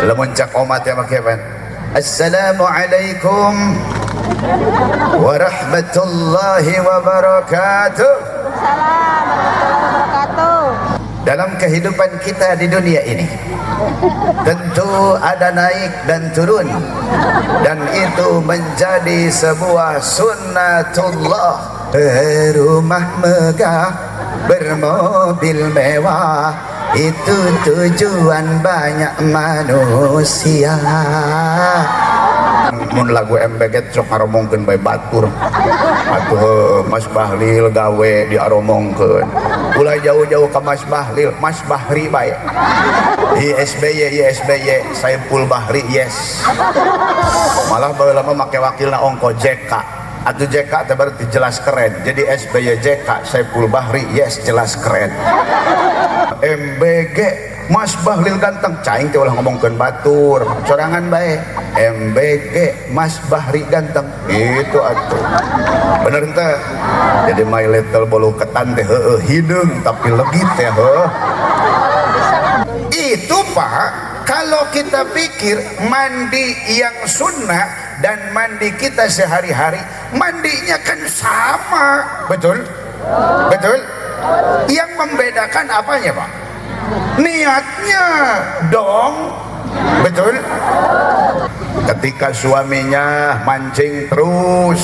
Lamun cak omat ya make pan. Assalamualaikum warahmatullahi wabarakatuh. Assalamualaikum warahmatullahi wabarakatuh. Dalam kehidupan kita di dunia ini tentu ada naik dan turun, dan itu menjadi sebuah sunnatullah. Rumah megah, bermobil mewah, itu tujuan banyak manusia. Mun lagu MBG sok ngaromongkeun bae batur. Atuh Mas Bahlil gawe diaromongkeun. Ulah jauh-jauh ka Mas Bahlil, Mas Bahri bae. ISBY, ISBY, Saiful Bahri, yes. Malah baheula mah make wakilna ongko JK. Atuh JK teh berarti jelas keren. Jadi SBY JK Saiful Bahri, yes, jelas keren. MBG Mas Bahlil ganteng, caing teh ulah ngomongkeun batur, sorangan bae. MBG Mas Bahri ganteng, itu atuh. Bener teh? Jadi my little bolu ketan teh heueuh hideung tapi legit teh heuh. Itu Pak, kalau kita pikir mandi yang sunnah dan mandi kita sehari-hari, mandinya kan sama, betul? Betul? Yang membedakan apanya Pak? Niatnya dong, betul? Ketika suaminya mancing terus,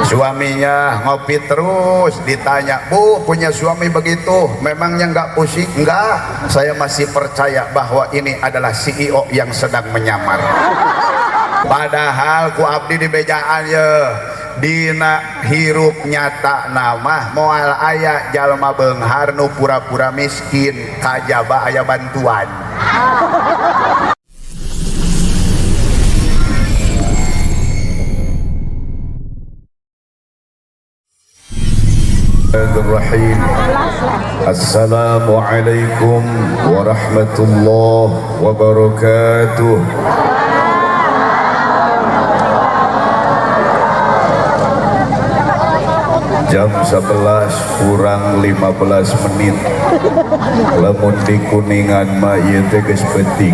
suaminya ngopi terus, ditanya, Bu, punya suami begitu, memangnya nggak pusing? Nggak, saya masih percaya bahwa ini adalah CEO yang sedang menyamar. Padahal ku abdi di bejaan ye, dina hirup nyata nama moal aya jalma beunghar nu pura-pura miskin kajaba aya bantuan. Bismillahirrahmanirrahim. Assalamualaikum warahmatullahi wabarakatuh. Jam 11 kurang 15 menit. Lamun di Kuningan mah ieu teh geus penting.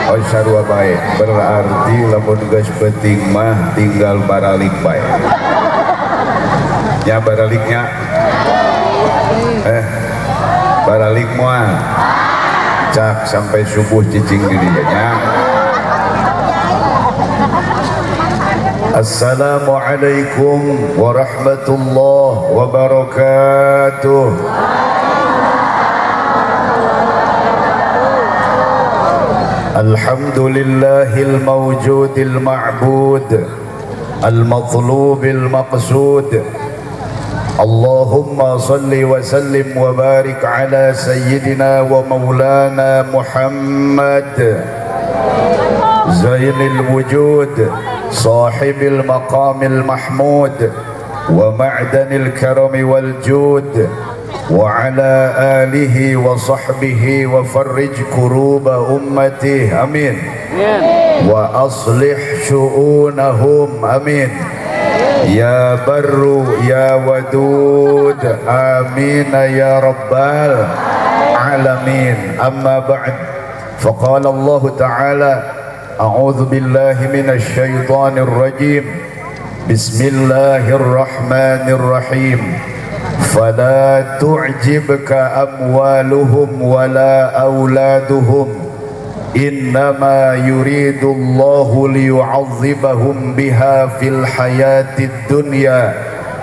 Oh sarua bae, berarti lamun geus penting mah tinggal baralik bae. Nya baraliknya. Baralik moal. Cak sampai subuh cicing di dieu nya. Assalamualaikum warahmatullahi wabarakatuh. Alhamdulillahil mawjudil ma'bud al-matlubil maqsud. Allahumma salli wa sallim wa barik ala sayyidina wa maulana Muhammad zainil wujud sahibil maqamil mahmud wa ma'danil karami wal jud wa ala alihi wa sahbihi wa farrij kuruba ummatihi amin wa aslih syu'unahum amin ya barru ya wadud amin ya rabbal alamin. Amma ba'd, faqala Allah ta'ala a'udzu billahi minasy syaithanir rajim. Bismillahirrahmanirrahim. Fala tu'jibka amwaluhum wala auladuhum innama yuridullahu liyu'adzibahum biha fil hayatid dunya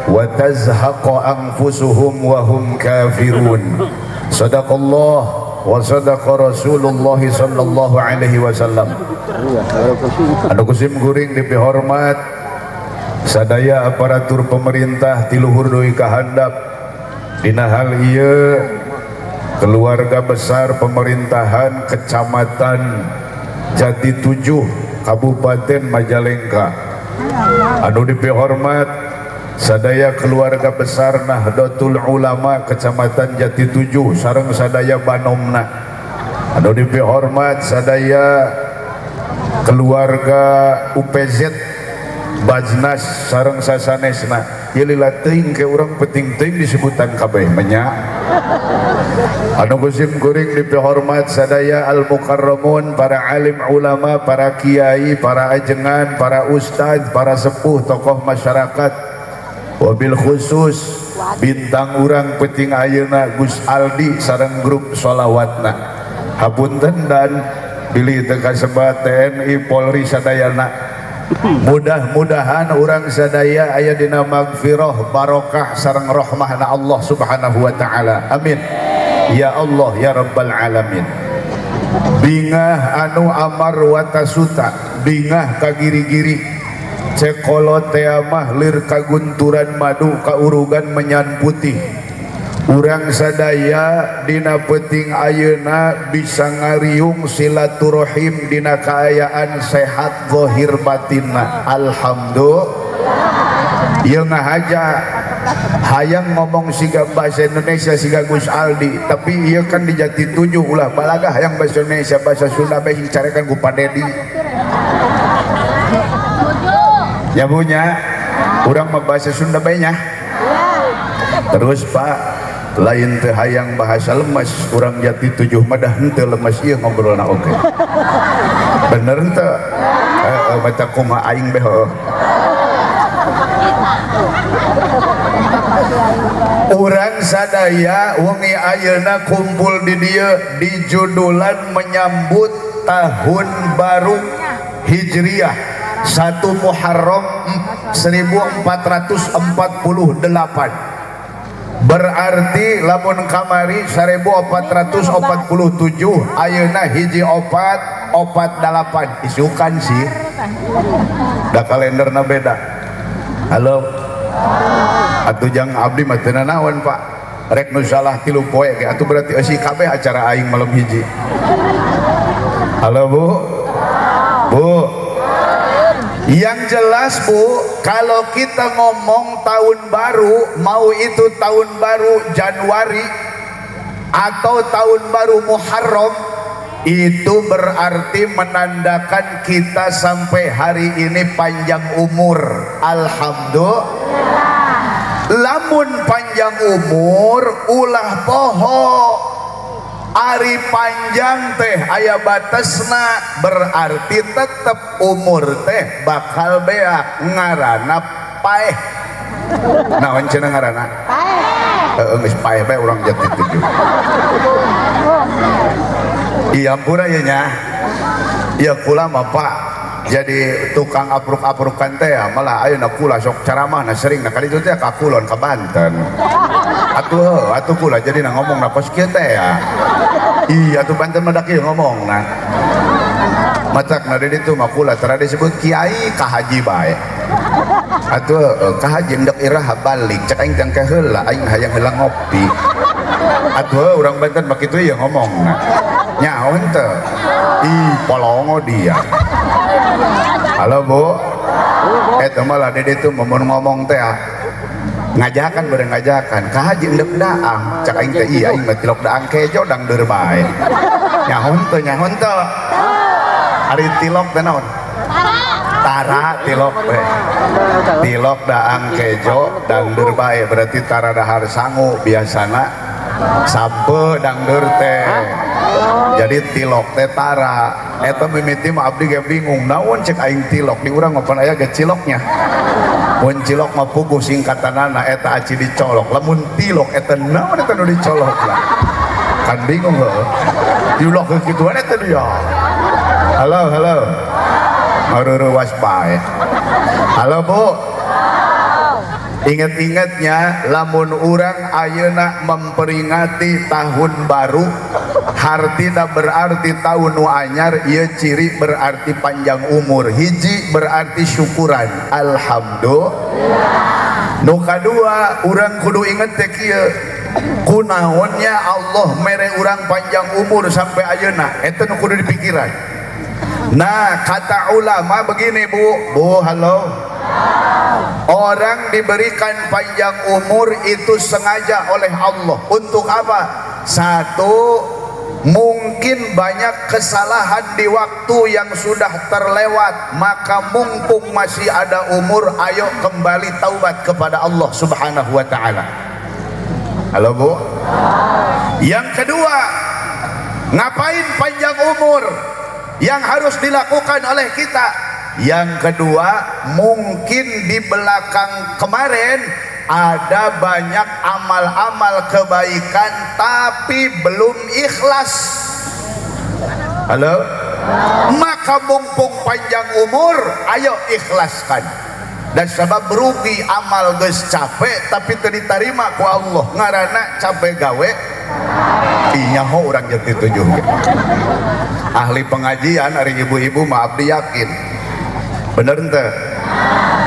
wa tazhaqa anfusuhum wa hum kafirun. Sadaqallah wa sadaqa Rasulullah sallallahu alaihi wasallam. Anu kusim guring dipihormat sadaya aparatur pemerintah tiluhur deui ka handap. Dina hal ieu keluarga besar pemerintahan Kecamatan Jati 7 Kabupaten Majalengka. Anu dipihormat sadaya keluarga besar Nahdlatul Ulama Kecamatan Jati 7 sareng sadaya banomna. Anu dipihormat sadaya keluarga UPZ Baznas sareng sasanesna. Ieu lila teuing ke urang penting teuing disebutan kabeh menya. Anu kusim kuring dipihormat sadaya al mukarramun, para alim ulama, para kiai, para ajengan, para ustad, para sepuh, tokoh masyarakat, wabil khusus bintang urang penting ayeuna Gus Aldi sareng grup sholawatna. Hapunten dan bilih teu kasebat TNI Polri sadayana. Mudah-mudahan urang sadaya aya dina magfirah, barokah sareng rahmahna Allah Subhanahu wa taala. Amin. Ya Allah ya Rabbal alamin. Bingah anu amar watasuta, bingah kagiri-giri. Cekolot teh mah lir kagunturan madu kaurugan menyan putih. Urang sadaya dina peuting ayeuna bisa ngariung silaturahim dina kaayaan sehat zahir batinna. Alhamdulillah. Ieu ngahaja hayang ngomong siga bahasa Indonesia siga Gus Aldi, tapi ieu kan di Jati Tujuh ulah balaga hayang bahasa Indonesia, bahasa Sunda bae sing carekan ku Pak Dedi. Ya punya urang mah bahasa Sunda bae nya. Terus Pak, lain teu hayang bahasa lemes, urang Jati Tujuh mah dah henteu lemes ieu ngobrolna oge. Bener henteu? Heeh, baca kumaha aing bae heueuh. Urang sadaya wengi ayeuna kumpul di dieu di judulan menyambut tahun baru Hijriah 1 Muharram 1448. Berarti lamun kamari 1447 ayeuna hiji opat opat dalapan isukan sih da kalenderna beda. Halo atuh jang abdi mah teu nanaon Pak, rek nu salah 3 poe ge atuh berarti eusi kabeh acara aing malam hiji. Halo Bu, Bu, yang jelas Bu, kalau kita ngomong tahun baru, mau itu tahun baru Januari atau tahun baru Muharram, itu berarti menandakan kita sampai hari ini panjang umur. Alhamdulillah. Lamun panjang umur ulah poho. Ari panjang teh aya batesna, berarti tetep umur teh bakal beak ngaranna paeh. Naon cenah ngaranna? Paeh. Heeh, geus paeh bae urang Jati Tujuh. Iya ampura ya nya. Iya kula mah Pak, jadi tukang apruk-aprukan teh malah ayeuna kula sok caramahna sering na kali itu teh ka kulon ka Banten. Atuh atuh kula jadi na ngomong na kos kieu teh ya. Iya atuh Banten mah dak ieu ngomongna. Matak na di ditu mah kula tara disebut kiai ka haji bae. Atuh ka haji endek iraha balik cek aing teh heula aing hayang heula ngopi. Atuh urang Banten mah kitu ieu ngomongna. Nyaho henteu? Ih polongo dia. Halo Bu. Eta mah lah di ditu mun ngomong teh ngajakan bareng ngajakan ka haji endek daang cek aing teh iya aing mah tilok daang kejo dangdeur bae. Nyaho henteu nyaho henteu? Ari tilok teh naon? Tara tilok teh. Tilok daang kejo dangdeur bae berarti tara dahar sangu biasana sampe dangdeur teh. Jadi tilok teh tara. Eta mimiti mah abdi ge bingung naon cek aing tilok di urang mah pan aya ge ciloknya. Mun cilok mah puguh singkatanana eta aci dicolok. Lamun tilok eta naon eta nu dicolok lah. Kan bingung heuh. Diulok ke kituan eta dia. Halo halo. Ngaruruwas bae. Halo Bu. Ingat-ingatnya lamun urang ayeuna memperingati tahun baru hartina berarti tahun nu anyar, ieu ciri berarti panjang umur. Hiji berarti syukuran. Alhamdulillah. Nu kadua urang kudu inget teh kieu. Kunaonnya Allah mere urang panjang umur sampai ayeuna, eta nu kudu dipikiran. Nah, kata ulama begini Bu, Bu halo. Orang diberikan panjang umur itu sengaja oleh Allah. Untuk apa? Satu, Mungkin banyak kesalahan di waktu yang sudah terlewat, maka mumpung masih ada umur, ayo kembali taubat kepada Allah Subhanahu wa taala. Halo Bu. Yang kedua, ngapain panjang umur yang harus dilakukan oleh kita? Yang kedua, mungkin di belakang kemarin ada banyak amal-amal kebaikan tapi belum ikhlas. Halo? Maka mumpung panjang umur, ayo ikhlaskan. Dan sebab rugi amal geus capek tapi teu diterima ku Allah, ngaranna capek gawe. Nyaho urang Jati Tujuh ge. Ahli pengajian ari ibu-ibu mah abdi yakin. Bener henteu?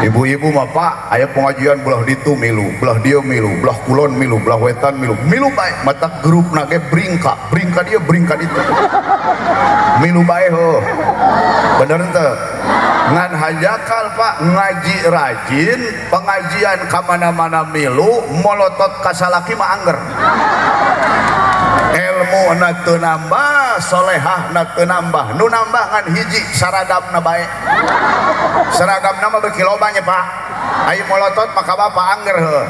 Ibu-ibu mah Pak, aya pengajian belah ditu milu, belah dieu milu, belah kulon milu, belah wetan milu, milu bae, mata grupna ge bringka, bringka dieu, bringka ditu. Milu bae heuh. Bener henteu? Ngan hajakal Pak, ngaji rajin, pengajian ka mana-mana milu, molotot ka salaki mah angger. Ilmu na teu nambah, solehah na teu nambah, nu nambah ngan hiji saragamna bae. Seragamna mah beuki loba nya Pak. Ayo molotot maka bapak angger heuh.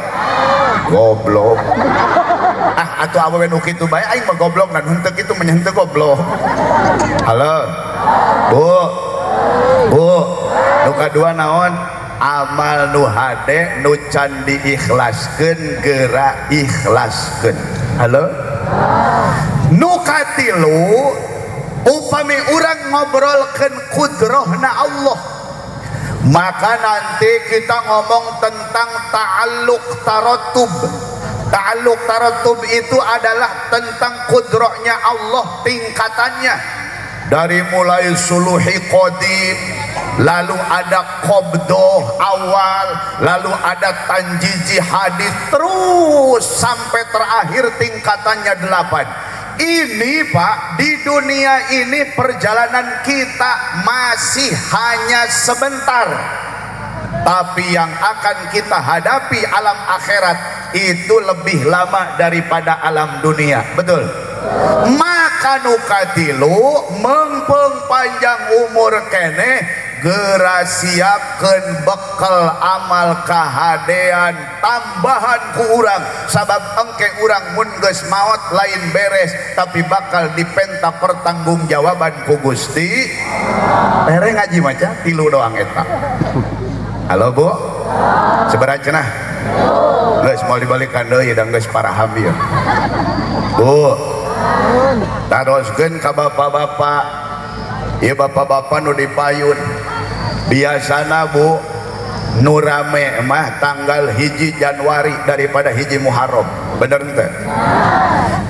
Goblok. Ah atuh awewe nu kitu bae aing mah goblok dan henteu kitu mah henteu goblok. Halo. Bu. Bu, nu kadua naon? Amal nu hade nu can diikhlaskeun geura ikhlaskeun. Halo. Nu katilu, upami urang ngobrolkeun kudrohna Allah, maka nanti kita ngomong tentang ta'alluq taratub. Ta'alluq taratub itu adalah tentang kudrohnya Allah, tingkatannya dari mulai suluhi qadim, lalu ada qabdoh awal, lalu ada tanjiji hadis, terus sampai terakhir tingkatannya 8. Ini Pak, di dunia ini perjalanan kita masih hanya sebentar, tapi yang akan kita hadapi alam akhirat itu lebih lama daripada alam dunia. Betul? Maka nu katilu mengpeng panjang umur keneh, geura siapkeun bekal amal kahadean tambahan ku urang, sabab engke urang mun geus maot lain beres, tapi bakal dipenta pertanggungjawaban ku Gusti. Tere ngaji maca tilu doang eta. Halo Bu, sabaraha cenah? Geus moal dibalikan deui da geus paraham ieu. Bu, taroskeun ka bapak-bapak. Ieu bapak-bapak nu dipayun. Biasana Bu, nu rame mah tanggal 1 Januari daripada 1 Muharram. Bener henteu?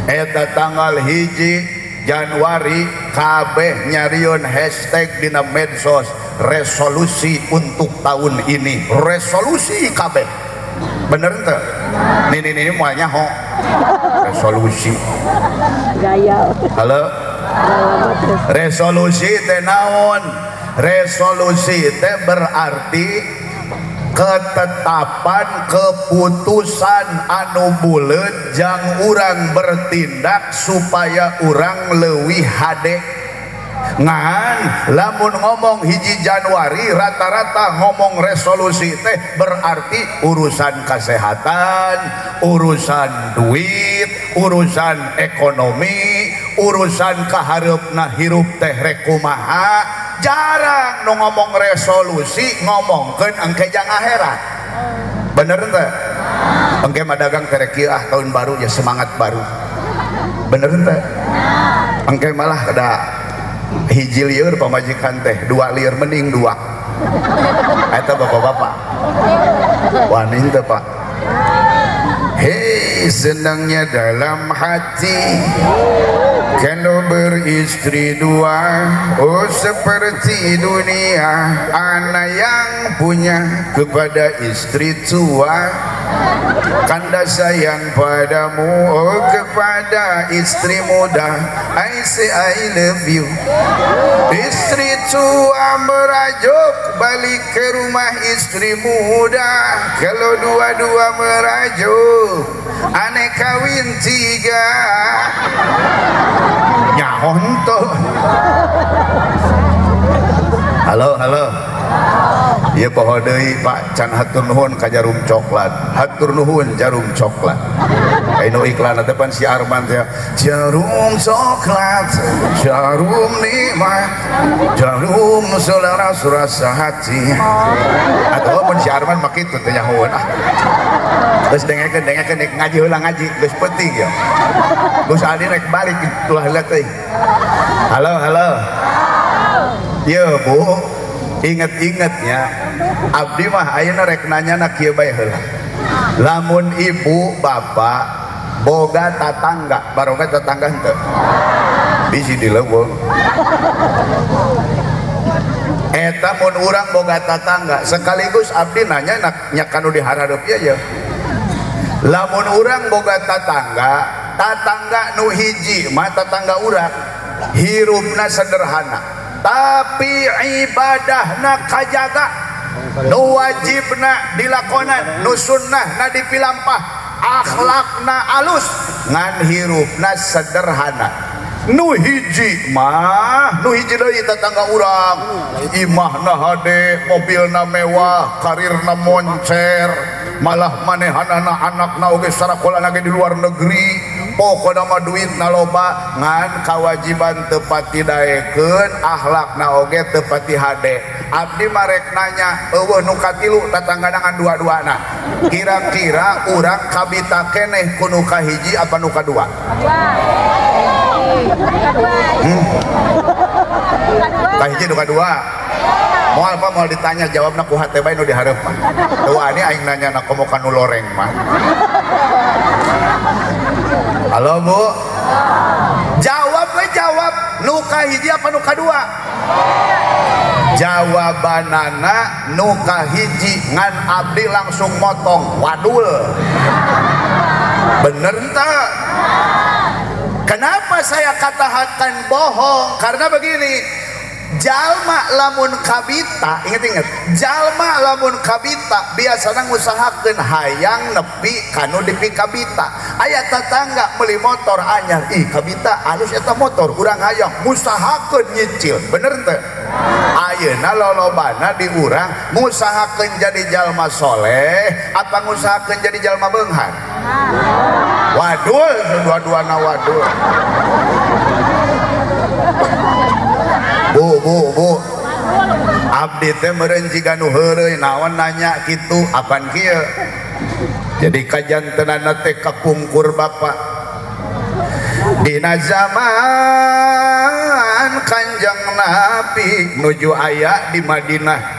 Eta tanggal 1 Januari kabeh nyariun hashtag dina medsos, resolusi untuk tahun ini, resolusi kabeh. Bener henteu? Nih nih nih moal nyaho resolusi. Gaya. Halo. Resolusi teh naon? Resolusi teh berarti ketetapan keputusan anu buleut jang urang bertindak supaya urang leuwih hade. Ngan lamun ngomong 1 Januari rata-rata ngomong resolusi teh berarti urusan kesehatan, urusan duit, urusan ekonomi, urusan kahareupna hirup teh rek kumaha. Jarang nu ngomong resolusi ngomongkeun engke jang akhirat. Bener henteu? Engke mah dagang teh rek kieu ah, tahun baru ya semangat baru. Bener henteu? Engke malah ada hiji lieur pamajikan teh, 2 lieur mending 2. Eta bapak-bapak. Wani henteu Pak? Hei, senangnya dalam hati kalau beristri 2, oh seperti dunia, anak yang punya kepada istri tua. Kanda sayang padamu, oh kepada istri muda, I say I love you. Istri tua merajuk balik ke rumah istri muda. Kalau dua-dua merajuk, aneh kawin 3. Nyaho henteu. Halo, halo. Ieu poho deui Pak, can hatur nuhun ka Jarum Coklat. Hatur nuhun Jarum Coklat. Anu iklan teh pan si Arman teh, Jarum Coklat, jarum nikmat, jarum selaras rasa hati. Atuh mun si Arman mah kitu teh nyahoeun ah. Geus dengekeun, dengekeun rek ngaji heula ngaji, geus penting ya. Geus adi rek balik ulah heula teh. Halo, halo. Ye Bu, inget-ingetnya abdi mah ayeuna rek nanyana kieu bae heula. Lamun ibu bapak boga tatangga, baroga tetangga henteu? Bisi di leuweung. Eta mun urang boga tatangga, sekaligus abdi nanya nya kanu dihareup ieu ye. Lamun urang boga tatangga, tatangga nu hiji mah tatangga urang hirupna sederhana, tapi ibadahna kajaga, nu wajibna dilakonan, nu sunnahna dipilampah, akhlakna alus, ngan hirupna sederhana. Nu hiji mah, nu hiji deui tetangga urang, imahna hade, mobilna mewah, karirna moncer, malah manehanana anakna oge sarakolana ge di luar negeri, pokona mah duitna loba, ngan kawajiban teu pati daekeun, akhlakna oge teu pati hade. Abdi mah rek nanya, eueuh nu katilu tatanggana ngan dua-duana. Kira-kira urang kabita keneh ku nu kahiji apa nu kadua? Kahiji nu kadua. Moal apa moal ditanya jawabna ku hate bae nu dihareup mah. Teu wani aing nanya na komo ka nu loreng mah. Halo Bu. Jawab we jawab, nu kahiji apa nu kadua? Jawabanana nu kahiji, ngan abdi langsung motong wadul. Bener tak? Kenapa saya katakan bohong? Karena begini, jalma lamun kabita, inget-inget, jalma lamun kabita biasana ngusahakeun hayang nepi kanu dipikabita. Aya tetangga meuli motor anyar, ih kabita alus eta motor, urang hayang ngusahakeun nyicil, bener teu? Ayeuna lolobana di urang ngusahakeun jadi jalma soleh apa ngusahakeun jadi jalma beunghar? Wadul, dua-duana wadul. Bu, bu, bu. Abdi teh meureun jiga nu heureuy naon nanya kitu apan kieu. Jadi kajantenana teh kapungkur bapak. Dina zaman Kanjeng Nabi nuju aya di Madinah.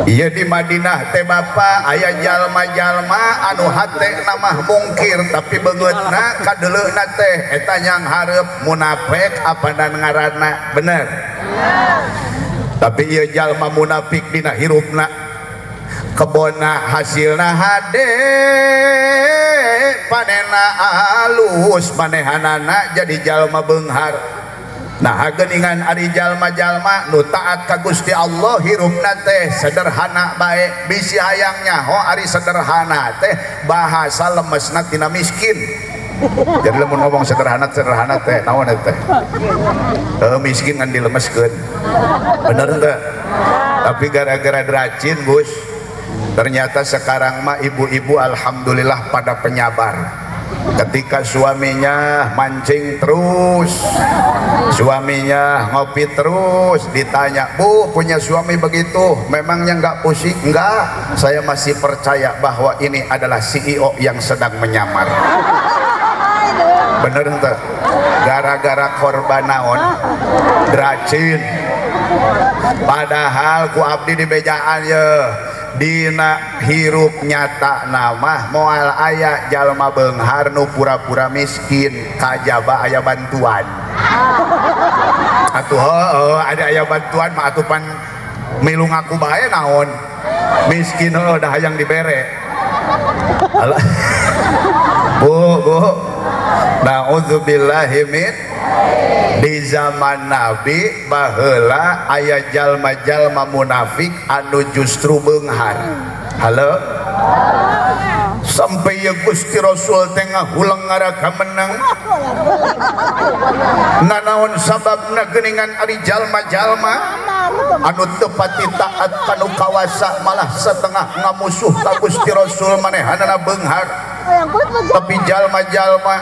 Ieu di Madinah teh bapak aya jalma-jalma anu hatena mah mungkir tapi beungeutna kadeuleuna teh eta nyang hareup munafik apanan ngaranna, bener? Tapi ieu jalma munafik dina hirupna kebonna hasilna hade panena alus manehanana jadi jalma beunghar. Nah geuningan ari jalma-jalma nu taat ka Gusti Allah hirupna teh sederhana bae, bisi hayang nyaho ari sederhana teh bahasa lemesna tina miskin. Jadi lamun ngomong sederhana sederhana teh naon eta teh? Miskin kan dilemeskeun. Bener teu? Tapi gara-gara dracin Gus, ternyata sekarang mah ibu-ibu alhamdulillah pada penyabar. Ketika suaminya mancing terus, suaminya ngopi terus, ditanya, Bu punya suami begitu, memangnya nggak pusing? Enggak, saya masih percaya bahwa ini adalah CEO yang sedang menyamar. Bener ente? Gara-gara korban naon? Dracin. Padahal ku abdi di bejaan ye, dina hirup nyata nama moal aya jalma beunghar nu pura-pura miskin kajaba aya bantuan. Atuh heueuh ada aya bantuan mah atuh pan milu ngaku bae naon miskin heueuh dah hayang dibere. Bu, bu, na'udzubillahi min. Di zaman Nabi baheula aya jalma-jalma munafik anu justru beunghar. Halo? Sampai ya Gusti Rasul teh ngahuleng ngaraka menang. Nanaon sababna geuningan ari jalma-jalma anu teu pati taat kanu kawasa malah setengah ngamusuh ka Gusti Rasul manehanana beunghar, tapi jalma-jalma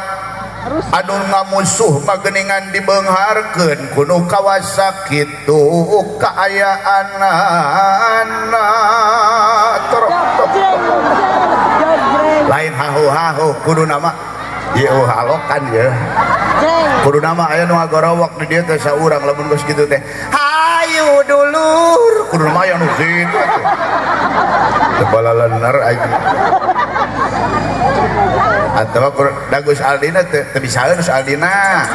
anu ngamusuh mah geuningan dibeungharkeun ku nu kawasa. Kitu kaayaanana. Torok lain hahu-hahu kudu nama ieu halokan ya, kudu nama aya nu ngagorowok di dieu teh saurang. Lamun geus kitu teh, hayu dulur, kudu nama aya nu kitu teh teu balalener aja. Atau da Gus Aldina teh teu bisaeun. Gus Aldina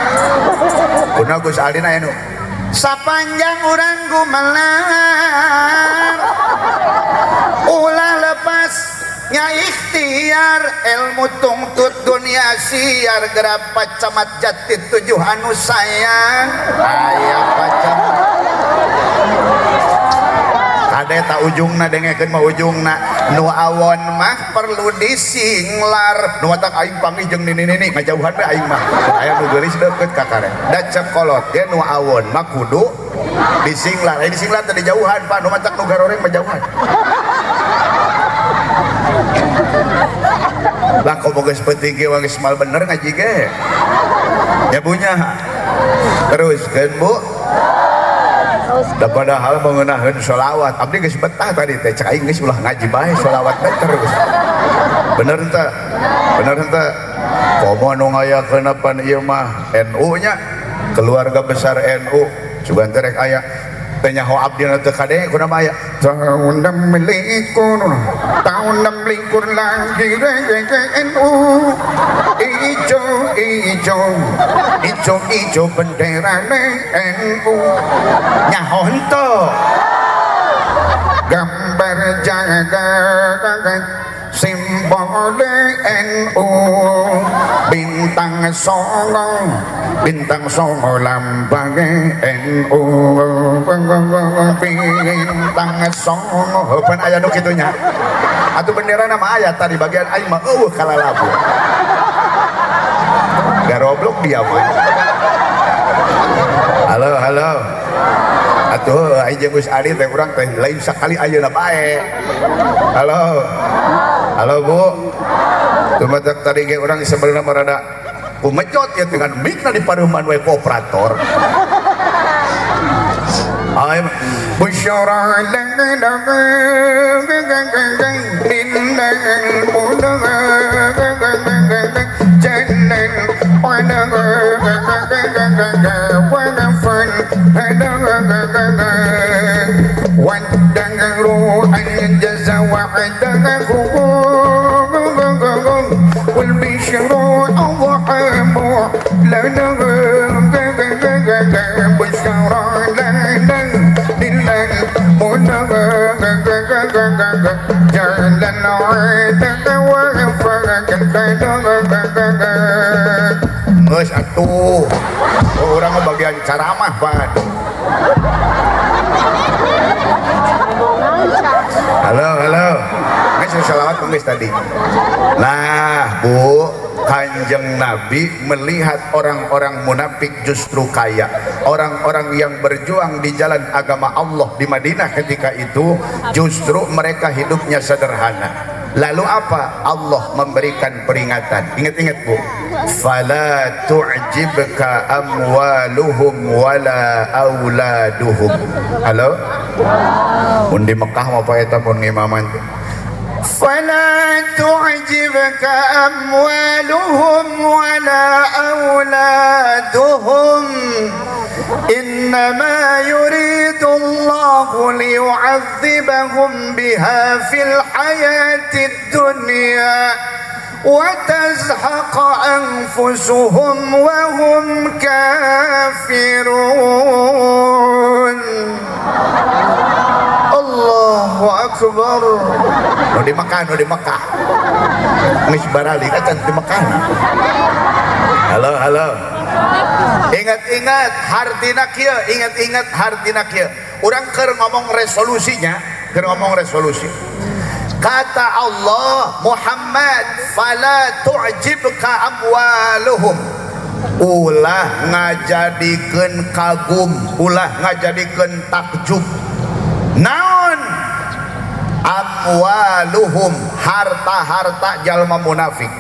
kudu, Gus Aldina aya nu sapanjang urang gumelar ulah lepas nya ikhtiar, ilmu tungtut dunia siar, gerapa camat jati tujuh anu sayang aya pacamat kade tak ujungna. Dengekeun mah ujungna, nu awon mah perlu disinglar, nu matak aing panggih jeung nini nini ngajauhan we aing mah. Aya nu geulis deukeut ka kare da cek kolot ge nu awon mah kudu disinglar. Aya disinglar teh dijauhan, Pak. Nu matak nu garoreng mah jauhan lah. Komo geus peuting ge geus mal bener ngaji ge ya punya teruskeun, Bu. Da padahal mengenaheun sholawat abdi geus betah tadi teh, cek aing geus ulah ngaji bae, sholawat bae terus. Bener henteu? Bener henteu? Komo anu ngayakeun pan ieu mah NU nya, keluarga besar NU, sugan teh rek aya teh nyaho abdi na teu kadenge kunaha aya tahun 26, tahun 26 lagi NU, ijo ijo ijo ijo bendera NU. Nyaho henteu? Gambar jagat simbol NU, bintang songo, bintang songo lambang NU, bintang songo. Pan aya nu kitu nya atuh, bendera nama aya tadi bagian aing mah eueuh kalalabu garoblok dia mah. Halo, halo, atuh aing jeung Gus Adi teh urang teh lain sakali ayeuna bae. Halo, halo, Bu. Tumatak tadi ge urang sebenarnya mah rada kumecot ya dengan mikna di pareuman we ku operator. Ay, busyara lana innal muda jannal wana wa والدهر أنجز وعده والبشر أضحى لنا بشرى لنا للمنى جعل العتق وفرق. Geus atuh, urang mah bagian ceramah pan. Halo, halo. Geus salawat geus tadi. Nah, Bu, Kanjeng Nabi melihat orang-orang munafik justru kaya. Orang-orang yang berjuang di jalan agama Allah di Madinah ketika itu justru mereka hidupnya sederhana. Lalu apa? Allah memberikan peringatan. Ingat-ingat, Bu. Fala tu'jibka amwaluhum wala auladuhum. Halo? Mun di Mekah mah apa eta mun ngimaman teh? فلا تعجبك أموالهم ولا أولادهم إنما يريد الله ليعذبهم بها في الحياة الدنيا وتزهق أنفسهم وهم كافرون. Allahu Akbar. Nu di Mekah, nu di Mekah. Geus barali kan di Mekah. Halo, halo. Ingat-ingat hartina kieu, ingat-ingat hartina kieu. Urang keur ngomong resolusinya, keur ngomong resolusi. Kata Allah, Muhammad, fala tu'jibka amwaluhum. Ulah ngajadikeun kagum, ulah ngajadikeun takjub. Naon? Amwaluhum, harta-harta jalma munafik.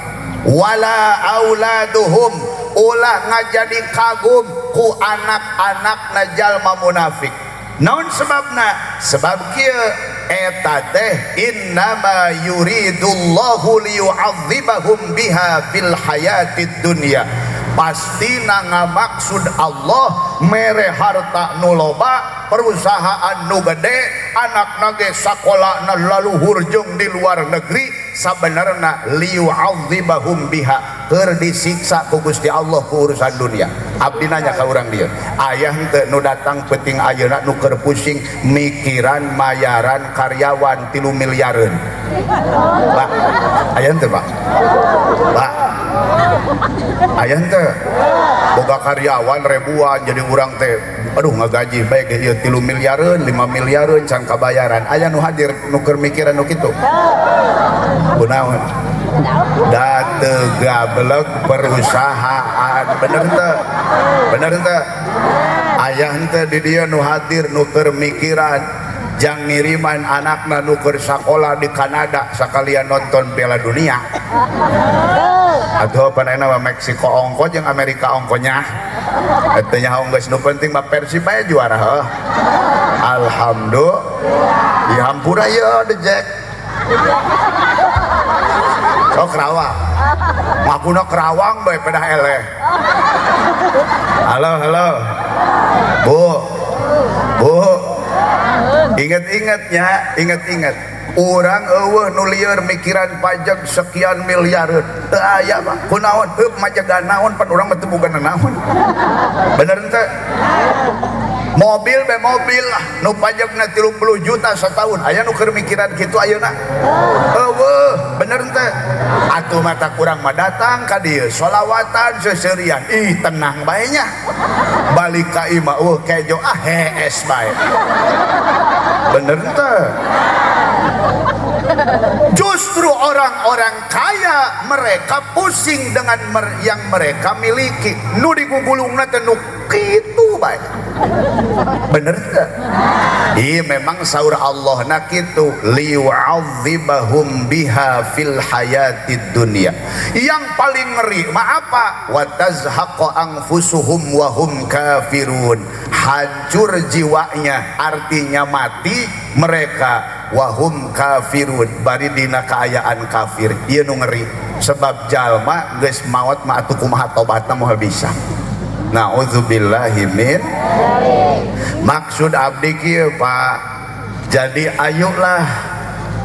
Wala auladuhum, ulah ngajadi kagum ku anak-anakna jalma munafik. Naon sebabna? Sebab kieu eta teh innama yuridullahu liyu'adzibahum biha fil hayatid dunya. Pastina ngamaksud Allah mere harta nu loba, perusahaan nu gede, anakna ge sakolana laluhur jeung di luar negeri, sabenerna liyu'adzibahum biha, keur disiksa ku Gusti Allah ku urusan dunia. Abdi nanya ka urang dieu, aya henteu nu datang peuting ayeuna nu keur pusing mikiran mayaran karyawan 3 miliareun? Pak, aya henteu, Pak? Pak, aya henteu? Boga karyawan ribuan, jadi urang teh aduh ngagaji bae ge ieu 3 miliareun, 5 miliareun can kabayaran. Aya nu hadir nu keur mikiran nu kitu? Kunaon? Da teu gablek perusahaan. Bener teu? Bener teu? Aya henteu di dieu nu hadir nu keur mikiran jang ngiriman anakna nu keur sakola di Kanada sakalian nonton Piala Dunia? Atuh panena mah Meksiko ongko jeung Amerika ongkonya. Eta nya geus nu penting mah Persib bae juara heuh. Alhamdulillah. Ya hampura ieu The Jack. Oh Kerawang. Ngakuna Kerawang bae pedah eleh. Halo halo. Bu. Bu. Ingat-ingatnya, ingat-ingat. Urang eueuh nu lieur mikiran pajak sekian miliareun. Teu aya mah. Kunaon? Heup majagan naon pan urang mah teu boga naon. Bener henteu? Mobil be mobil lah nu pajakna 30 juta setahun. Aya nu keur mikiran kitu ayeuna? Eueuh, bener henteu? Atuh mata kurang mah datang ka dieu sholawatan seuseurian. Ih tenang bae nya. Balik ka imah eueuh kejo ah hees bae. Bener henteu? Justru orang-orang kaya mereka pusing dengan yang mereka miliki. Nu digugulungna teh nu kitu bae. Bener teu? Iya memang saur Allah na kitu liyu'adzibahum biha fil hayatid dunya. Yang paling ngeri mah apa? Wa tazhaqa anfusuhum wa hum kafirun. Hancur jiwanya, artinya mati mereka wahum kafirun, bari dina kaayaan kafir. Ieu nu ngeri sebab jalma geus maot mah atuh kumaha tobatna moal bisa. Na'udzubillahi min. Maksud abdi kieu Pak, jadi ayolah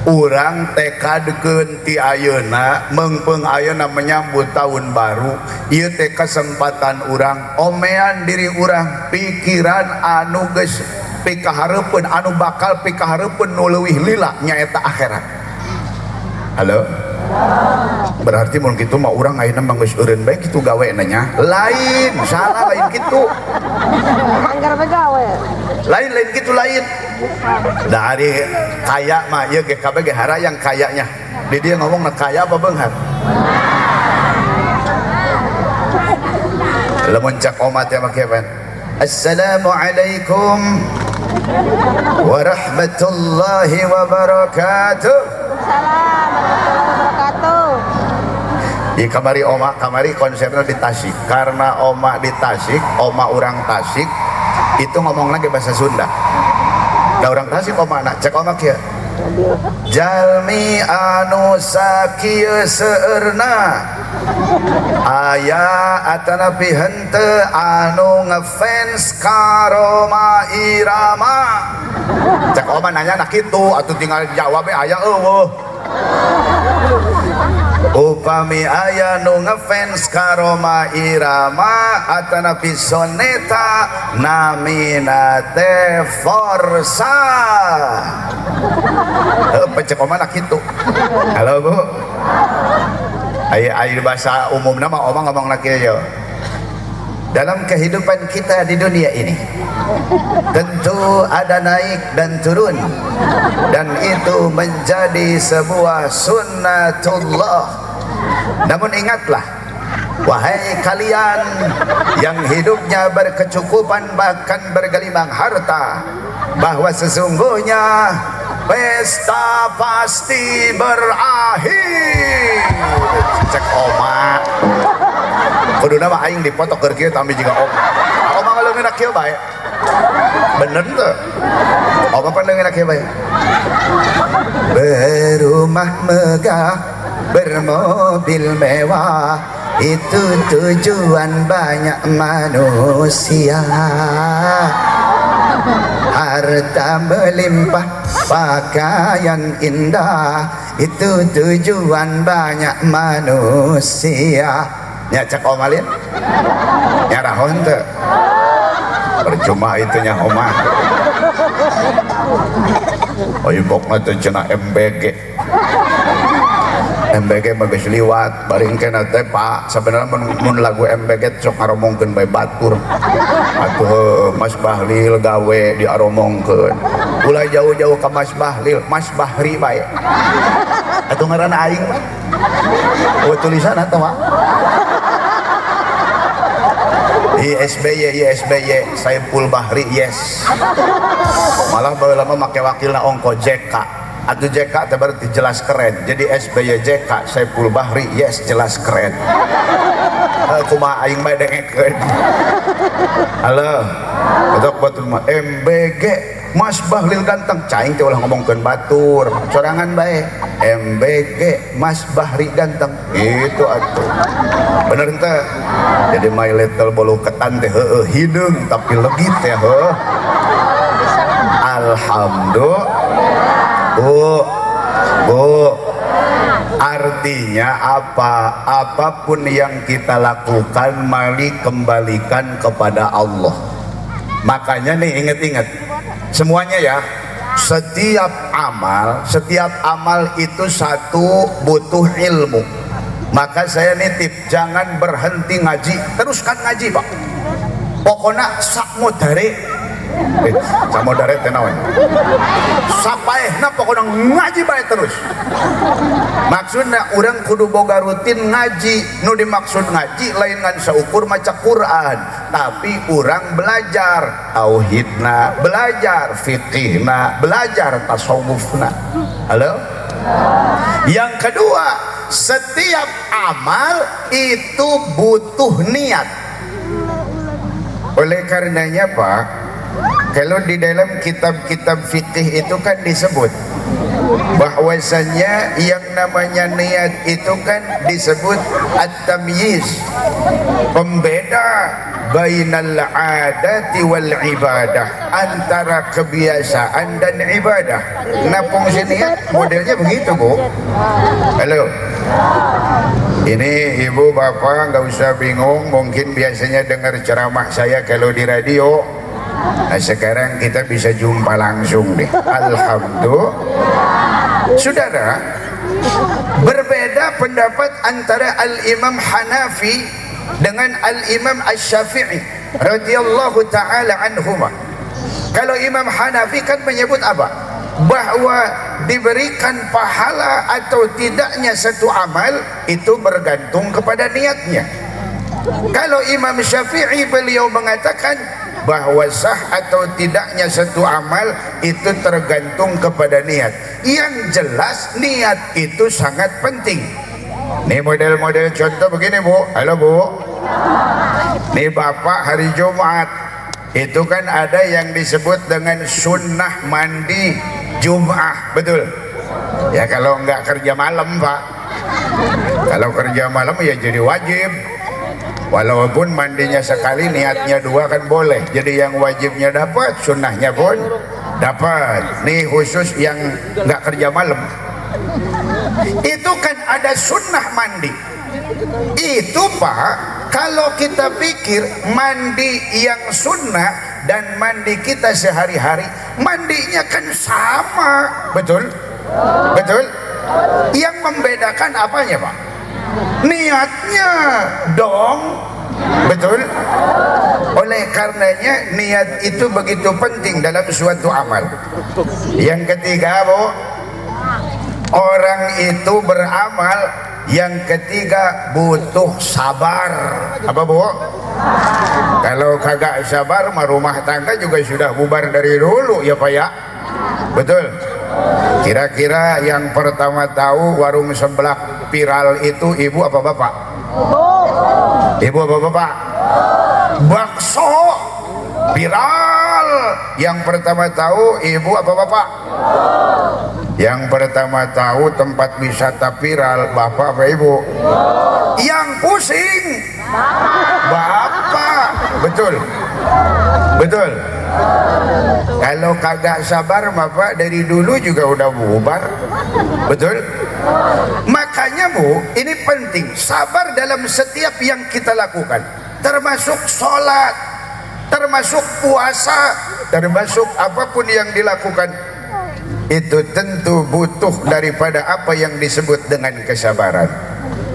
urang tekadkeun ti ayeuna meungpeung ayeuna menyambut tahun baru. Ieu teh kesempatan urang omean diri urang, pikiran anu geus pikahareupeun, anu bakal pikahareupeun nu leuwih lila nyaeta akhirat. Halo? Berarti mun kitu mah urang ayeuna mah geus eureun bae kitu gawena nya. Lain, salah lain kitu. Anggar bae gawe. Lain lain kitu lain. Dari kaya mah ieu ge kabeh ge harayang kayanya. Di dia ngomongna kaya apa beunghar? Lamun cak omat ya make pan. Assalamualaikum warahmatullahi wabarakatuh. Salam warahmatullahi wabarakatuh. Di kamari oma, kamari konsernya di Tasik. Karena oma di Tasik, oma orang Tasik itu ngomong lagi bahasa Sunda. Da orang Tasik oma anak cek oma kieu. Jalmi anu sakieu seueurna aya atanapi henteu anu ngefans ka Rhoma Irama. Cek oma nanya nak kitu atuh tinggal jawab aya eueuh. Upami aya nu ngefans ka Rhoma Irama atanapi Soneta namina teh Forsa. Pecek oma nak kitu. Halo Bu. Aya aya bahasa umumna mah oma ngomong nak kieu. Dalam kehidupan kita di dunia ini tentu ada naik dan turun, dan itu menjadi sebuah sunnatullah. Namun ingatlah, Wahai kalian yang hidupnya berkecukupan bahkan bergelimang harta, bahwa sesungguhnya pesta pasti berakhir. Cek oma, kuduna mah aing dipoto keur kieu, tapi juga oma. Oma ngaleungeunna kieu bae. Bener tuh? Oma pan leungeunna kieu bae. Berumah megah, bermobil mewah, itu tujuan banyak manusia. Harta melimpah, pakaian indah, itu tujuan banyak manusia. Ya, cek oma lihat. Nyarahon teu? Percuma itunya oma. Oh, ibokna teh cenah MBG. MBG mah geus liwat baring kena teh, Pak. Sebenarnya mun lagu MBG sok ngaromongkeun bae batur. Atuh heuh, Mas Bahlil gawe diaromongkeun. Ulah jauh-jauh ka Mas Bahlil, Mas Bahri bae. Atuh ngaranna aing mah. Oh, tulisan atuh mah. ISBY, ISBY, Saiful Bahri, yes. Malah baheula mah make wakilna ongko JK. Atuh JK teh berarti jelas keren. Jadi SBY JK Saiful Bahri, yes, jelas keren. Kumaha aing mah dengekeun. Halo. Betok batur mah MBG, Mas Bahlil ganteng. Caing teh ulah ngomongkeun batur, sorangan bae. MBG, Mas Bahri ganteng. Itu atuh. Bener teh? Jadi my little bolu ketan teh heueuh hideung tapi legit teh heuh. Alhamdulillah. Bu, Bu, artinya apa? Apapun yang kita lakukan, mari kembalikan kepada Allah. Makanya nih ingat-ingat semuanya ya. Setiap amal itu satu butuh ilmu. Maka saya nitip, jangan berhenti ngaji, teruskan ngaji, Pak. Pokoknya sakmodare, samodare teh naon? Sapaehna pokoknya ngaji bae terus. Maksudnya urang kudu boga rutin ngaji. Nu dimaksud ngaji lain ngan saukur maca Quran, tapi urang belajar tauhidna, belajar fikihna, belajar tasawufna. Halo? Yang kedua, setiap amal itu butuh niat. Oleh karenanya, Pak, kalau di dalam kitab-kitab fikih itu kan disebut bahwasannya yang namanya niat itu kan disebut at-tamyiz, pembeda bainal adati wal ibadah, antara kebiasaan dan ibadah. Nah, fungsi niat modelnya begitu, Bu. Halo. Ini ibu bapak nggak usah bingung, mungkin biasanya dengar ceramah saya kalau di radio. Nah, sekarang kita bisa jumpa langsung deh. Alhamdulillah. Saudara, berbeda pendapat antara Al-Imam Hanafi dengan Al-Imam Asy-Syafi'i radhiyallahu taala anhuma. Kalau Imam Hanafi kan menyebut apa? Bahwa diberikan pahala atau tidaknya satu amal itu bergantung kepada niatnya. Kalau Imam Syafi'i, beliau mengatakan bahwa sah atau tidaknya satu amal itu tergantung kepada niat. Yang jelas niat itu sangat penting. Nih model-model contoh begini, Bu. Halo, Bu. Nih Bapak, hari Jumat itu kan ada yang disebut dengan sunnah mandi Jum'ah, betul? Ya kalau nggak kerja malam, Pak. Kalau kerja malam ya jadi wajib. Walaupun mandinya sekali niatnya dua kan boleh. Jadi yang wajibnya dapat, sunnahnya pun dapat. Nih khusus yang nggak kerja malam. Itu kan ada sunnah mandi. Itu, Pak, kalau kita pikir mandi yang sunnah dan mandi kita sehari-hari, mandinya kan sama, betul? Betul? Yang membedakan apanya, Pak? Niatnya dong, betul? Oleh karenanya niat itu begitu penting dalam suatu amal. Yang ketiga, Bu, orang itu beramal Yang ketiga butuh sabar. Apa Bu? Kalau kagak sabar mah rumah tangga juga sudah bubar dari dulu ya Pak ya. Betul. Kira-kira yang pertama tahu warung sebelah viral itu ibu apa bapak? Ibu apa bapak? Bakso viral. Yang pertama tahu ibu apa bapak? Yang pertama tahu tempat wisata viral bapak apa ibu? Yang pusing bapak. Betul. Betul. Kalau kagak sabar bapak dari dulu juga udah bubar. Betul? Makanya Bu, ini penting, sabar dalam setiap yang kita lakukan, termasuk sholat, termasuk puasa, termasuk apapun yang dilakukan. Itu tentu butuh daripada apa yang disebut dengan kesabaran.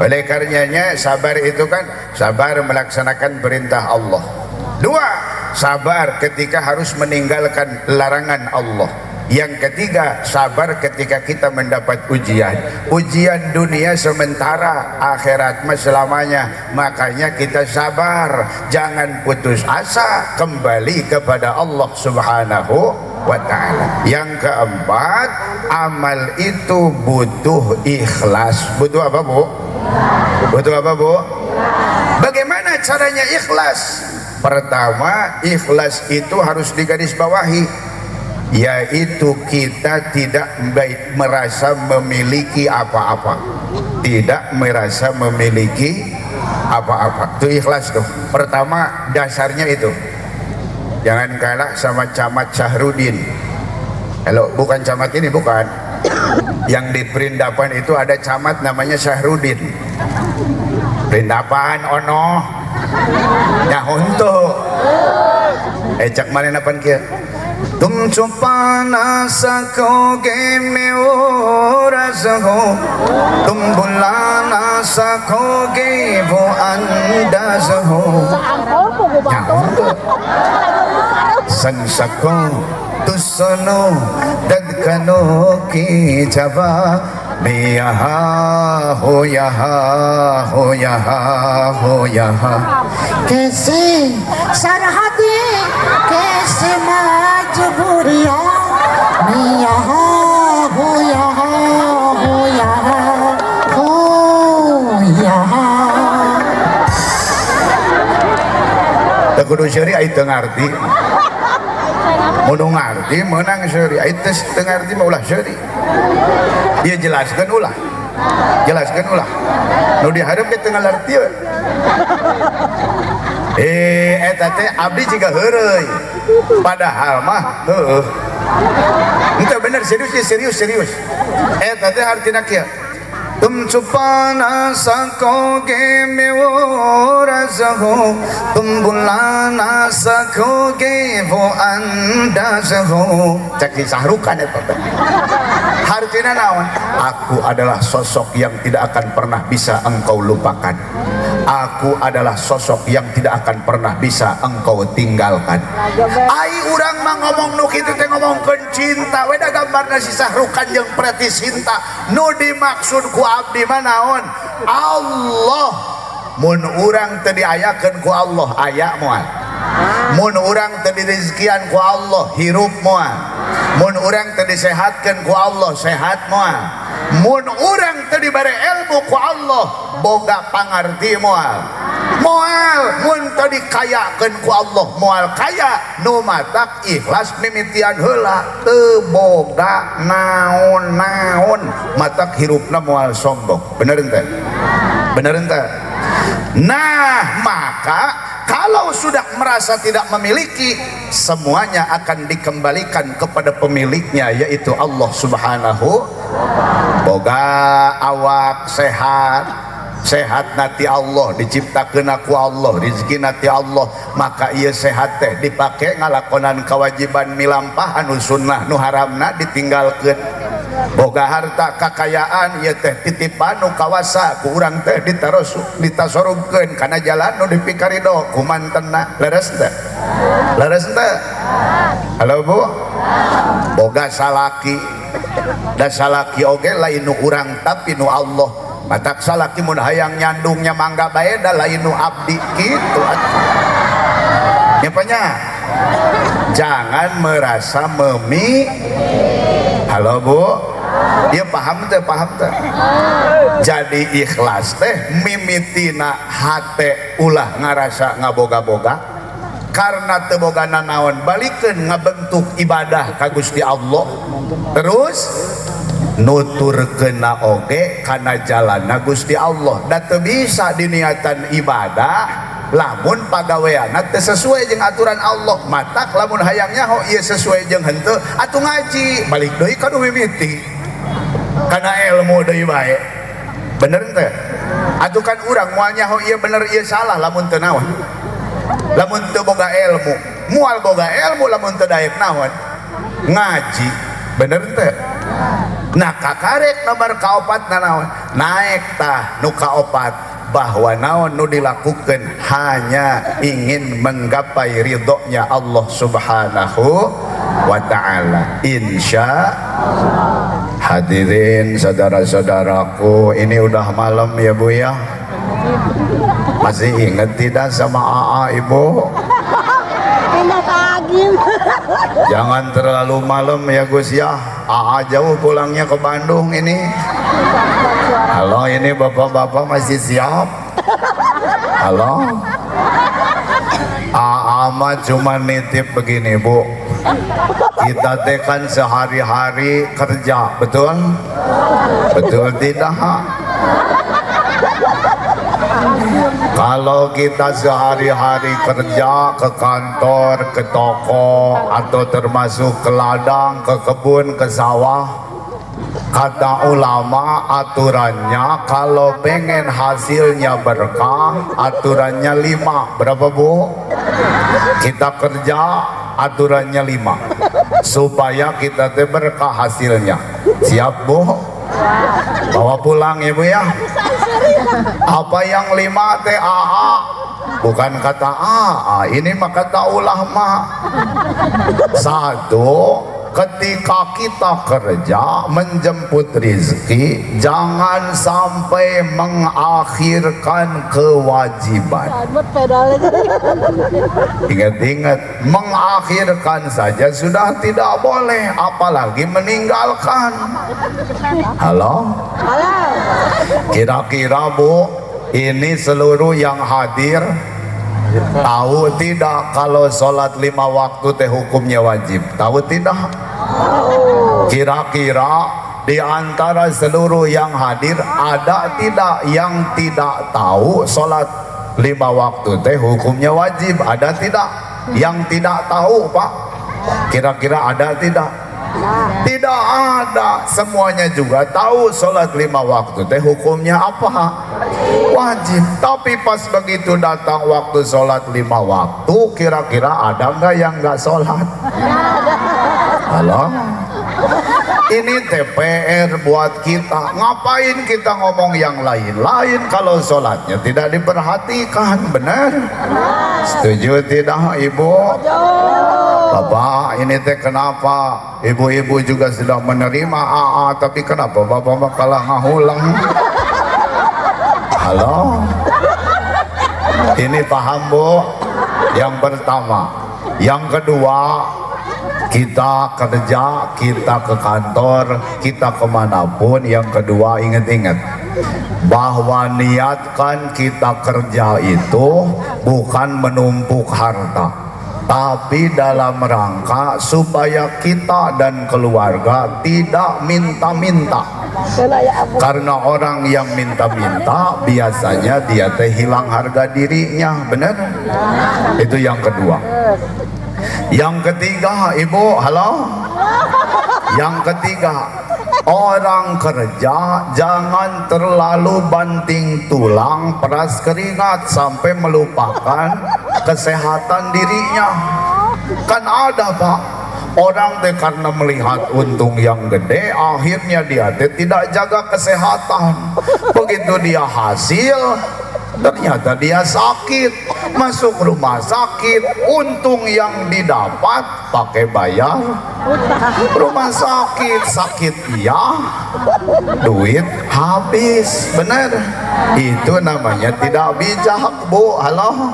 Oleh karenanya sabar itu kan sabar melaksanakan perintah Allah. Dua, sabar ketika harus meninggalkan larangan Allah. Yang ketiga, sabar ketika kita mendapat ujian. Ujian dunia sementara, akhirat mah selamanya. Makanya kita sabar, jangan putus asa, kembali kepada Allah Subhanahu wa ta'ala. Yang keempat, amal itu butuh ikhlas. Butuh apa Bu? Butuh apa Bu? Bagaimana caranya ikhlas? Pertama, ikhlas itu harus digarisbawahi, yaitu kita tidak merasa memiliki apa-apa, tidak merasa memiliki apa-apa. Itu ikhlas tuh. Pertama dasarnya itu. Jangan kalah sama Camat Syahrudin. Kalau bukan camat ini bukan. Yang di Perindapan itu ada camat namanya Syahrudin. Perindapan ono. Ya untuk. Cak mana napan kia? तुम छुपा ना सकोगे मैं वो रस हो, तुम भुला ना सकोगे वो अंदाज हो, सको तो सुनो धड़कनों की जवाब, मैं यहाँ हो यहाँ हो यहाँ हो यहाँ। कैसे सरहदें कैसे मजबूरियाँ, मैं यहाँ हो यहाँ हो यहाँ हो यहाँ। Teu kudu seuri ai teu ngarti. Mun ngarti meunang seuri, ai teu ngarti mah ulah seuri. Dia jelaskan ulah. Jelaskan ulah. Nu dihareup ge teu ngarti we. Eta teh abdi jiga heureuy. Padahal mah heueuh. Henteu bener, serius serius serius. Eta teh artina kieu. तुम छुपा ना सकोगे मैं वो रज़ हो, तुम भुला ना सकोगे वो अंदाज हो. Cek Sahrukan eta teh. Artinya naon? Aku adalah sosok yang tidak akan pernah bisa engkau lupakan. Aku adalah sosok yang tidak akan pernah bisa engkau tinggalkan. Ai urang mah ngomong nu kitu teh ngomongkeun cinta, we da gambarna si Sahrukan jeung Preti Sinta. Nu dimaksud ku abdi mah naon? Allah. Mun urang teu diayakeun ku Allah, aya moal. Mun urang teu dirizkian ku Allah, hirup moal. Mun urang teu disehatkeun ku Allah, sehat moal. Mun urang teu dibere ilmu ku Allah, boga pangarti moal. Moal mun teu dikayakeun ku Allah, moal kaya. Nu matak ikhlas mimitian heula, teu boga naon-naon, matak hirupna moal sombong. Bener henteu? Bener henteu? Nah, maka kalau sudah merasa tidak memiliki, semuanya akan dikembalikan kepada pemiliknya, yaitu Allah Subhanahu. Boga awak sehat, sehat nanti Allah, diciptakeun ku Allah, rezeki nanti Allah, maka ieu sehat teh dipake ngalakonan kewajiban milampah anu sunnah, nu haramna ditinggalkeun. Boga harta kakayaan ieu teh titipan nu kawasa ku urang teh ditasorugkeun kana jalan nu dipikarido ku mantenna. Leres teh? Leres teh? Halo Bu? Boga salaki, da salaki oge lain nu urang tapi nu Allah. Matak salaki mun hayang nyandungnya mangga bae, da lain nu abdi kitu atuh. Nya jangan merasa memi. Halo, Bu, dia paham teh? Paham teh? Jadi ikhlas teh mimitina hate ulah ngarasa ngaboga-boga karena teu boga nanaon, balikeun ngabentuk ibadah ka Gusti Allah, terus nuturkeunna oge kana jalanna Gusti Allah. Da teu bisa diniatan ibadah lamun pagaweanna teu sesuai jeung aturan Allah. Matak lamun hayang nyaho ieu sesuai jeung henteu, atuh ngaji balik deui ka nu mimiti, kana ilmu deui bae. Bener teu? Atuh kan urang moal nyaho ieu bener ieu salah lamun teu naon, lamun teu boga ilmu. Moal boga ilmu lamun teu daek naon, ngaji. Bener teu? Nah, kakarek nomor kaopat naon, naek tah nu kaopat, bahwa naon nu dilakukan hanya ingin menggapai ridhonya Allah Subhanahu wa Ta'ala, insya. Hadirin saudara-saudaraku, ini udah malam ya, Bu, ya. Masih ingat tidak sama AA, Ibu? Jangan terlalu malam ya, Gus, ya. AA jauh pulangnya ke Bandung ini. Halo, ini bapak-bapak masih siap? Halo? AA mah cuma nitip begini, Bu. Kita teh kan sehari-hari kerja, betul? Betul tidak? Kalau kita sehari-hari kerja ke kantor, ke toko, atau termasuk ke ladang, ke kebun, ke sawah, kata ulama aturannya kalau pengen hasilnya berkah, aturannya 5. Berapa, Bu? Kita kerja aturannya 5 supaya kita teh berkah hasilnya. Siap, Bu? Bawa pulang ya, Bu, ya. Apa yang 5 teh, AA? Bukan kata AA, ini mah kata ulama. 1, ketika kita kerja menjemput rezeki, jangan sampai mengakhirkan kewajiban. Ingat-ingat, mengakhirkan saja sudah tidak boleh, apalagi meninggalkan. Halo? Kira-kira, Bu, ini seluruh yang hadir tahu tidak kalau sholat 5 waktu teh hukumnya wajib? Tahu tidak? Kira-kira di antara seluruh yang hadir ada tidak yang tidak tahu sholat 5 waktu teh hukumnya wajib? Ada tidak yang tidak tahu, Pak? Kira-kira ada tidak? Tidak ada. Semuanya juga tahu sholat 5 waktu teh hukumnya apa? Wajib. Tapi pas begitu datang waktu sholat 5 waktu, kira-kira ada nggak yang nggak sholat? Halo? Ini TPR buat kita. Ngapain kita ngomong yang lain-lain kalau sholatnya tidak diperhatikan? Benar? Setuju tidak, Ibu? Bapak, ini teh kenapa ibu-ibu juga sudah menerima AA, tapi kenapa bapak kalah ngahulang? Halo? Ini paham, Bu? Yang pertama. Yang kedua, kita kerja, kita ke kantor, kita kemanapun. Yang kedua, ingat-ingat bahwa niatkan kita kerja itu bukan menumpuk harta, tapi dalam rangka supaya kita dan keluarga tidak minta-minta. Karena orang yang minta-minta biasanya dia teh hilang harga dirinya, benar? Itu yang kedua. Yang ketiga, Ibu, halo? Yang ketiga, orang kerja jangan terlalu banting tulang, peras keringat sampai melupakan kesehatan dirinya. Kan ada, Pak, orang teh karena melihat untung yang gede, akhirnya dia teh tidak jaga kesehatan. Begitu dia hasil, Ternyata dia sakit, masuk rumah sakit, untung yang didapat pakai bayar rumah sakit, sakit iya, duit habis, bener. Itu namanya tidak bijak, Bu. Halo,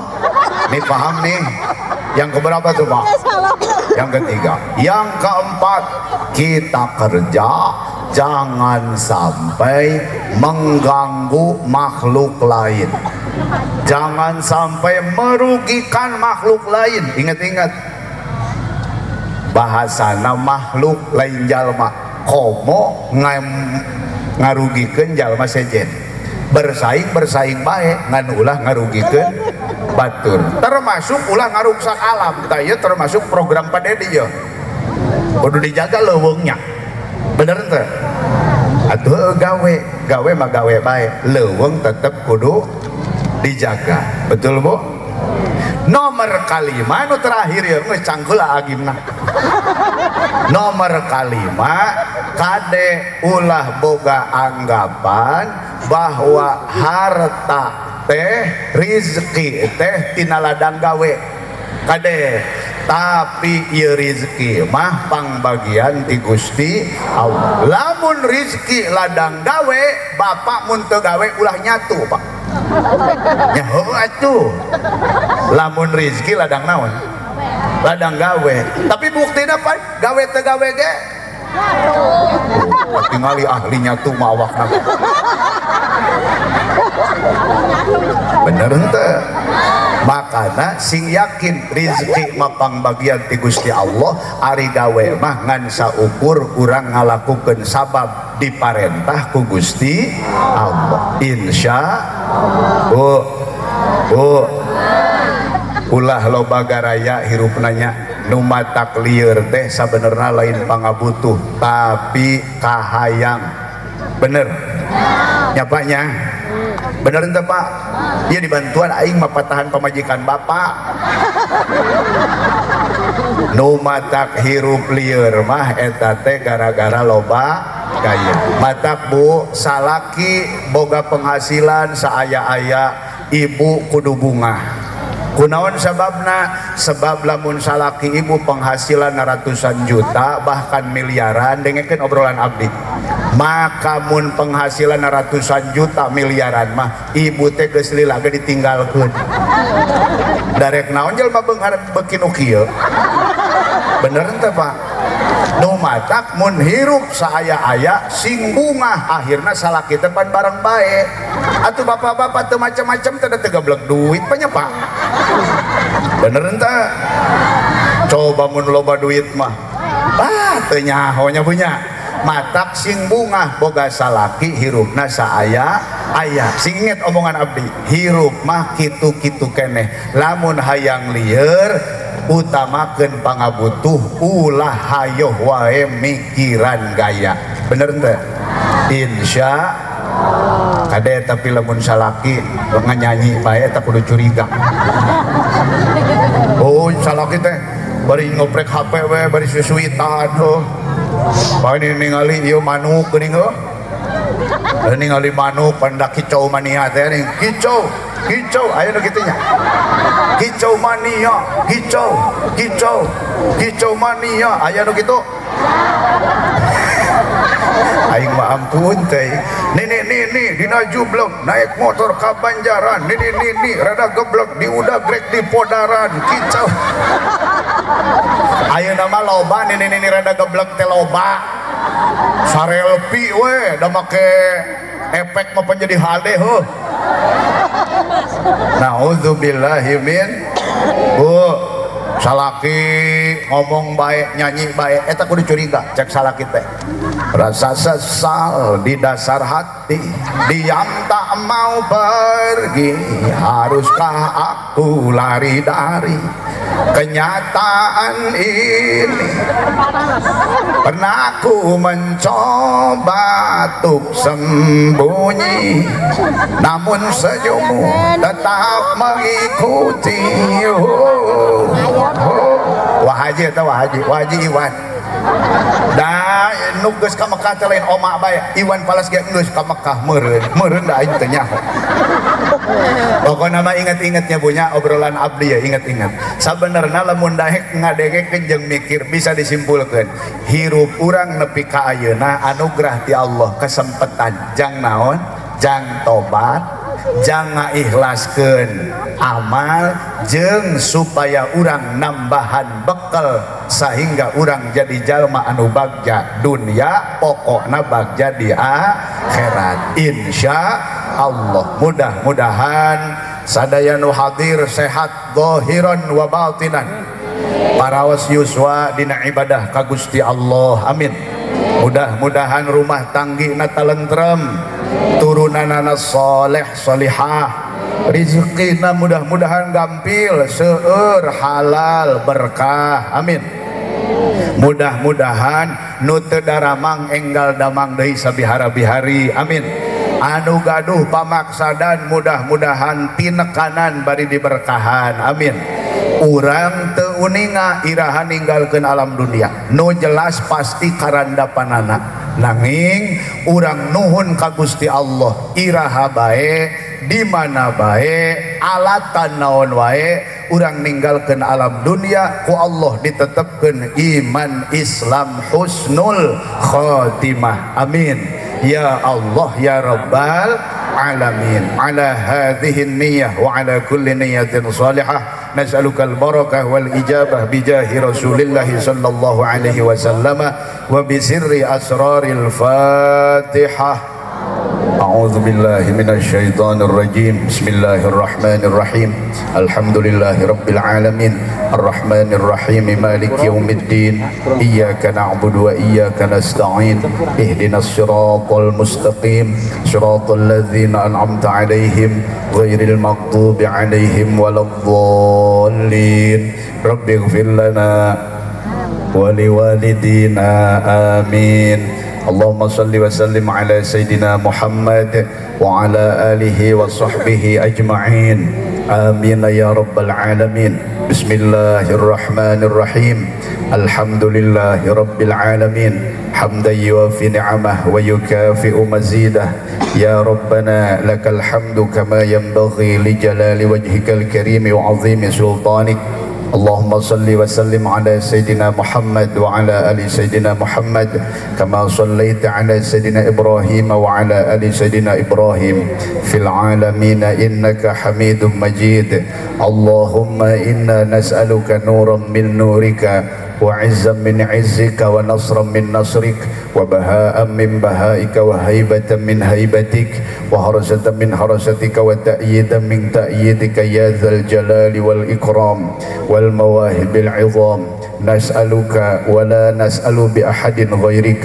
nih paham nih. Yang keberapa tuh, Pak? Yang ketiga. Yang keempat, kita kerja jangan sampai mengganggu makhluk lain, jangan sampai merugikan makhluk lain. Ingat-ingat, bahasana makhluk lain jalma, komo ngarugikeun jalma sejen. Bersaing bersaing bae, ngan ulah ngarugikeun batur, termasuk ulah ngaruksak alam. Tah ieu termasuk program Pak Dedi ya, kudu dijaga leuweungnya, bener teu? Atuh gawe gawe mah gawe bae, leuweung tetep kudu dijaga, betul Bu? Nomor kalima nu terakhir ya, geus cangkul agimna. Nomor kalima, kade ulah boga anggapan bahwa harta teh, rizki teh tina ladang gawe, kade. Tapi ieu rizki mah pangbagian ti Gusti Allah. Lamun rizki ladang gawe, bapak mun teu gawe ulah nyatu, Pak. Ya heuh atuh. Lamun rizki ladang naon? Ladang gawe. Tapi buktina Pak, gawe teu gawe ge tingali ahli nyatu mah awakna. Bener henteu? Makana sing yakin rizki mah pangbagian ti Gusti Allah, ari gawe mah ngan saukur urang ngalakukeun sabab diparentah ku Gusti Allah. Insya Bu, Bu, ulah loba garaya hirupna nya. Nu matak lieur teh sabenerna lain pangabutuh tapi kahayang. Bener nyapanya? Bener ente Pak? Iya dibantuan aing mah patahan pamajikan bapak. Nu matak hirup lieur mah eta teh gara-gara loba gaya. Matak Bu, salaki boga penghasilan saaya-aya, ibu kudu bungah. Kunaon sababna? Sebab lamun salaki ibu penghasilan ratusan juta bahkan miliaran, dengekeun obrolan abdi. Maka mun penghasilan ratusan juta miliaran mah ibu teh geus lila ge ditinggalkeun. Darek naon jelema beunghar beuki nu kieu? Bener teu Pak? Nu matak mun hirup saaya-aya sing bungah, akhirna salaki teh pan bareng bae. Atuh bapak-bapak teu macam-macam teh teu gablek duit nya Pak. Bener henteu? Coba mun loba duit mah, ah teu nyaho nya punya. Matak sing bungah boga salaki hirupna saaya aya. Sing inget omongan abdi, hirup mah kitu-kitu keneh. Lamun hayang lieur utamakeun pangabutuh, ulah hayoh wae mikiran gaya. Bener henteu? Insya kade. Tapi lamun salaki nyanyi bae eta kudu curiga. Oh, salaki teh bari ngoprek HP we, bari susuitan heuh. Bari ningali ieu manuk geuning heuh. Ningali manuk panda kicau mania teh ning kicau, kicau aya nu kitu nya. Kicau mania, kicau, kicau, kicau mania aya nu kitu. Aing mah ampun teh. Nini nini dina jublek naik motor ka Banjaran. Nini nini rada geblek di udagrek di Podaran kicau. Ayeuna mah loba nini nini rada geblek teh loba. Sarelpi we da make efek mah jadi HD heuh. Nauzubillahi min. Bu, salaki ngomong baik, nyanyi baik, eta kudu curiga cek salaki teh. Rasa sesal di dasar hati, diam tak mau pergi, haruskah aku lari dari kenyataan ini? Pernah aku mencoba untuk sembunyi, namun senyummu tetap mengikuti. Oh, oh. Wah haji eta, wah haji, wah haji Iwan. Da nu geus ka Mekah teh lain oma bae, Iwan Fals ge geus ka Mekah meureun, meureun da aing teh nyaho. Pokoknya mah ingat-ingatnya punya obrolan abdi ya, ingat-ingat. Sabenerna lamun daek ngadengekeun jeung mikir bisa disimpulkan. Hirup urang nepi ka ayeuna anugerah ti Allah, kesempetan jang naon? Jang tobat, jang ngaikhlaskeun amal jeung supaya urang nambahan bekal sehingga urang jadi jalma anu bagja dunia, pokokna bagja di akhirat, insya Allah. Mudah-mudahan sadaya nu hadir sehat zahiran wa batinan, paraos yuswa dina ibadah ka Gusti Allah, amin. Mudah-mudahan rumah tanggina talentrem, turunanana soleh solihah, rezekina mudah-mudahan gampil, seueur, halal, berkah, amin. Mudah-mudahan nu teu daramang enggal damang deui sabihara-bihari, amin. Anu gaduh pamaksadan mudah-mudahan tinekanan bari diberkahan, amin. Urang teu uninga iraha ninggalkeun alam dunia, nu jelas pasti karandapanana, nanging urang nuhun ka Gusti Allah iraha bae, di mana bae, alatan naon wae, urang ninggalkeun alam dunia ku Allah ditetepkeun iman Islam husnul khatimah, amin ya Allah ya Rabbal alamin. Ala hadhihi niyyah wa ala kulli niyyatin salihah nas'aluka al-barakah wal ijabah bijahi Rasulillah sallallahu alaihi wasallam wa bi sirri asraril Fatihah. أعوذ بالله من الشيطان الرجيم. بسم الله الرحمن الرحيم. الحمد لله رب العالمين الرحمن الرحيم مالك يوم الدين إياك نعبد وإياك نستعين اهدنا الصراط المستقيم صراط الذين أنعمت عليهم غير المغضوب عليهم ولا الضالين. رب اغفر لنا ولوالدينا، آمين. اللهم صل وسلم على سيدنا محمد وعلى آله وصحبه أجمعين، آمين يا رب العالمين. بسم الله الرحمن الرحيم. الحمد لله رب العالمين حمدا يوافي نعمه ويكافئ مزيده. يا ربنا لك الحمد كما ينبغي لجلال وجهك الكريم وعظيم سلطانك. اللهم صل وسلم على سيدنا محمد وعلى آل سيدنا محمد كما صليت على سيدنا إبراهيم وعلى آل سيدنا إبراهيم في العالمين إنك حميد مجيد. اللهم إنا نسألك نورا من نورك وعزا من عزك ونصرا من نصرك وبهاء من بهائك وهيبة من هيبتك وهرسة من هرستك وتأييدا من تأييدك يا ذا الجلال والإكرام والمواهب العظام. نسألك ولا نسأل بأحد غيرك،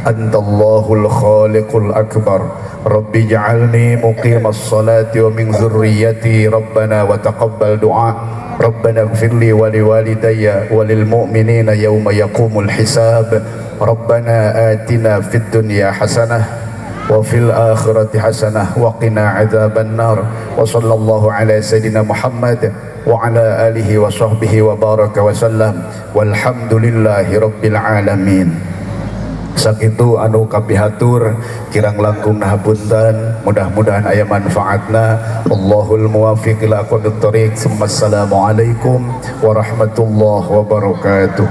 أنت الله الخالق الأكبر. رب اجعلني مقيم الصلاة ومن ذريتي ربنا وتقبل دعاء. ربنا اغفر لي ولوالدي وللمؤمنين يوم يقوم الحساب. ربنا آتنا في الدنيا حسنة وفي الآخرة حسنة وقنا عذاب النار. وصلى الله على سيدنا محمد وعلى آله وصحبه وبارك وسلم والحمد لله رب العالمين. Sakitu anu kapihatur, kirang langkung hapunten, mudah-mudahan aya manfaatna. Allahul muwaffiq ila aqwamit thoriq. Assalamualaikum warahmatullahi wabarakatuh.